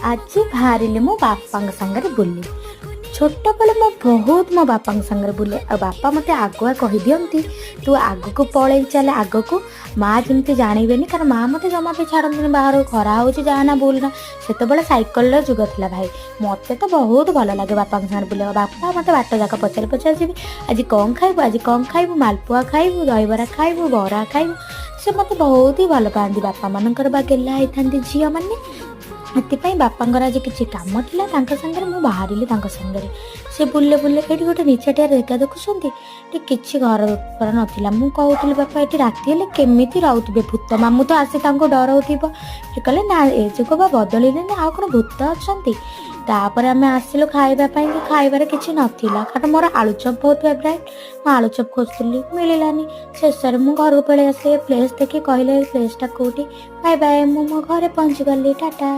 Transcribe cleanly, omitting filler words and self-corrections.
ଆଜି ବାହାରିଲି ମୁଁ ବାପାଙ୍କ ସାଙ୍ଗରେ ବୁଲି। ଛୋଟବେଳେ ମୁଁ ବହୁତ ମୋ ବାପାଙ୍କ ସାଙ୍ଗରେ ବୁଲେ ଆଉ ବାପା ମୋତେ ଆଗୁଆ କହିଦିଅନ୍ତି, ତୁ ଆଗକୁ ପଳେଇ ଚାଲେ ଆଗକୁ, ମା ଯେମିତି ଜାଣିବେନି। କାରଣ ମା ମୋତେ ଜମା ବି ଛାଡ଼ନ୍ତିନି ବାହାରକୁ। ଖରା ହେଉଛି, ଯାଆ ନା, ବୁଲ ନା। ସେତେବେଳେ ସାଇକେଲର ଯୁଗ ଥିଲା ଭାଇ। ମୋତେ ତ ବହୁତ ଭଲ ଲାଗେ ବାପାଙ୍କ ସାଙ୍ଗରେ ବୁଲିବାକୁ। ବାପା ମୋତେ ବାଟ ଯାକ ପଚାରି ପଚାରି ଯିବେ, ଆଜି କ'ଣ ଖାଇବୁ, ଆଜି କ'ଣ ଖାଇବୁ, ମାଲପୁଆ ଖାଇବୁ, ଦହିବରା ଖାଇବୁ, ବରା ଖାଇବୁ। ସେ ମୋତେ ବହୁତ ହି ଭଲ ପାଆନ୍ତି। ବାପାମାନଙ୍କର ବା ଗେହ୍ଲା ହେଇଥାନ୍ତି ଝିଅମାନେ। ଏଥିପାଇଁ ବାପାଙ୍କର ଆଜି କିଛି କାମ ଥିଲା ତାଙ୍କ ସାଙ୍ଗରେ, ମୁଁ ବାହାରିଲି ତାଙ୍କ ସାଙ୍ଗରେ। ସେ ବୁଲେ ବୁଲେ ଏଇଠି ଗୋଟେ ନିଛାଟିଆ ଜାଗା ଦେଖୁଛନ୍ତି, ଏଠି କିଛି ଘର ଦ୍ୱାର ନଥିଲା। ମୁଁ କହୁଥିଲି, ବାପା, ଏଠି ରାତି ହେଲେ କେମିତି ରହୁଥିବେ? ଭୂତ ମାମୁଁ ତ ଆସି ତାଙ୍କୁ ଡରଉଥିବ। ସେ କହିଲେ, ନା, ଏ ଯୁଗ ବା ବଦଳିଲେଣି, ଆଉ କ'ଣ ଭୂତ ଅଛନ୍ତି? ତାପରେ ଆମେ ଆସିଲୁ ଖାଇବା ପାଇଁ କି ଖାଇବାରେ କିଛି ନଥିଲା। କାରଣ ମୋର ଆଳୁଚପ ବହୁତ ଫେଭରାଇଟ୍। ମୁଁ ଆଳୁଚପ ଖୋଜୁଥିଲି, ମିଳିଲାନି। ଶେଷରେ ମୁଁ ଘରକୁ ପଳେଇ ଆସିଲି। ପ୍ଲେସ୍ ଦେଖି କହିଲେ, ଏ ପ୍ଲେସ୍ଟା କେଉଁଠି? ବାଏ ବାଏ, ମୁଁ ମୋ ଘରେ ପହଞ୍ଚିଗଲି। ଟାଟା।